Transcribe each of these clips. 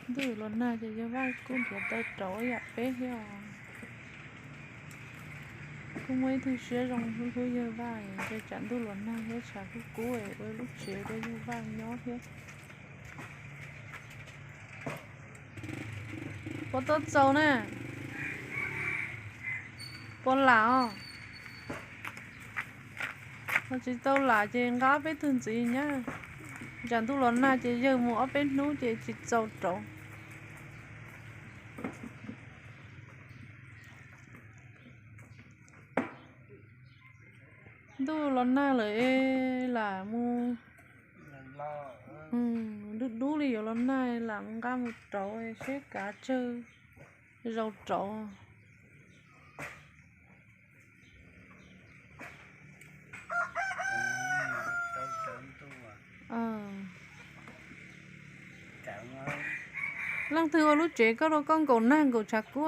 Ntuj los nag ces yawg Vaj kuj nrhiav taw rauv ib yam peb thiab os. Kuj muaj ib tug siab zoo hlub hlub yawg Vaj, ntshe tsam ntuj los nag thiab tshav kub kub es ua lub tsev rau yawg Vaj nyob thiab. Puas tau txaus na? Puas lam os? Ho tsis tau lam ces nqa ob peb tug ntxiv nyab. Tsam ntuj los nag ces yawg mus ob peb hnub ces tsis txaus rauv. Ntuj los nag lawm es lam mus, dub dub li yuav los nag lam nqa mus rauv seb kav tsawg zaus rauv. Leej twg ua lub tsev koj rau koj nkaum nag nkaum tshav kub?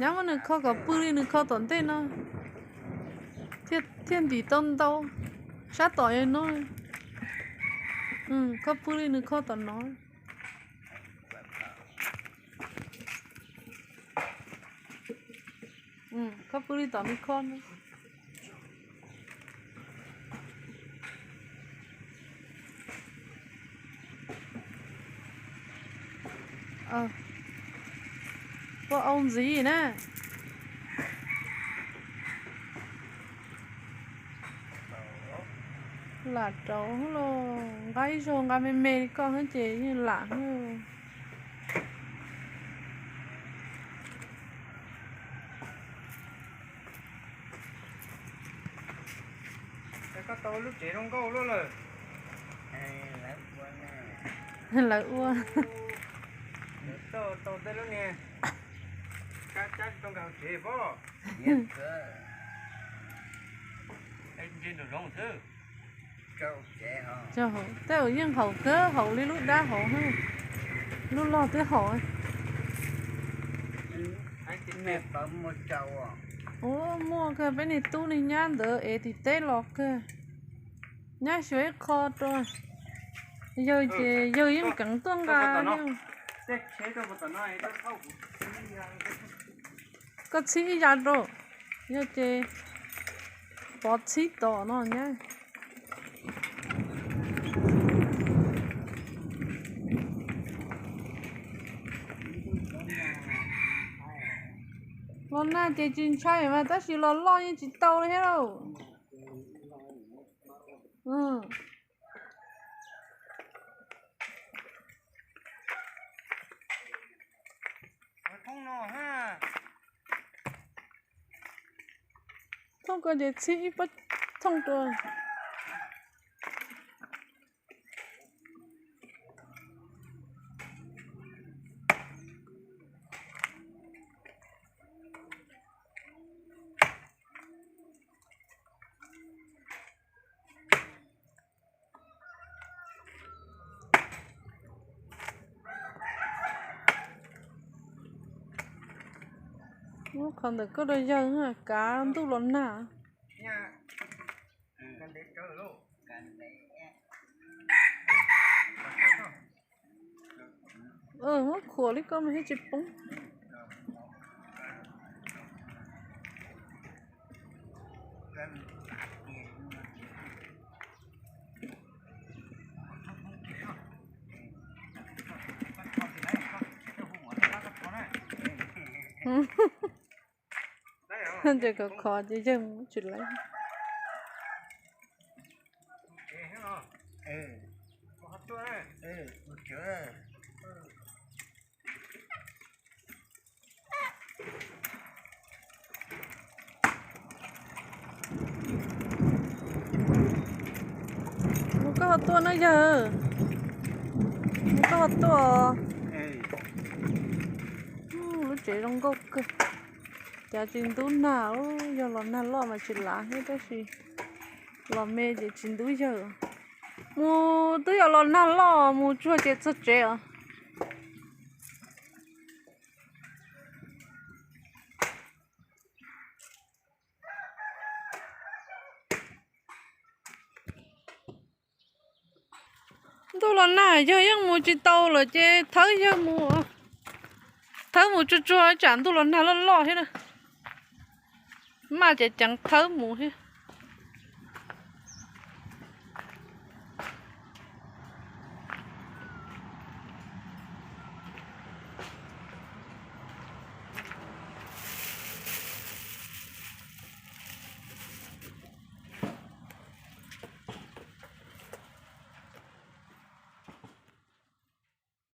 Nyab muab nws kho kom pw li nws kho tom ntej no thiaj ntim tau ntau. Sab tom no, kho pw li nws kho tom no. Kho pw li tom nws kho no. Puas au ntxiv na? Lam rauv los nqa ib zaug nqa me me li koj ces yeej lam. Koj tau lub tsev zoo nkauj luaj lawm. Lawv ua. Tau tej lub niag kab cab tau nkag tsev pob. Tej ua yeej haum kawg, haum li lub dab hauv, lub log twb haum. Ua muaj kawg, peb niag tub niag nyab ntawd ev tim teb los kawg. Nyab xyuas ib qho rau. Yawg ces yawg yeej keev tuaj nqa li. Koj txhib ib yav rau, yog ces pov txhib tom no nyab. Los nag ces tsis ntshai mas tab sis los loj yeej tsis tau li thiab lauj. Thooj ko ces txhib ib pob thooj rau. Muab qhov ntawm koj rau yawg, kav ntuj los nag. Muab khuam li koj mas thiaj tsis poob. Ces khov khov ces yawg mus tsis laiv. Mus koj ho tuaj na yawg. Mus koj ho tuaj. Lub tsev zoo nkauj kawg. Cas tsis ntub nag, yog los nag loj mas tsis lav thiab tab sis los me ces tsis ntub yawg. Mus twb yog los nag loj mus tsuag ces txog tsev os. Ntuj los nag yawg yeej mus tsis tau lawm ces thawb yawg mus, thawb mus tsuag tsuag tsam ntuj los nag loj loj thiab na. Maj ceev ceev thawb mus thiab.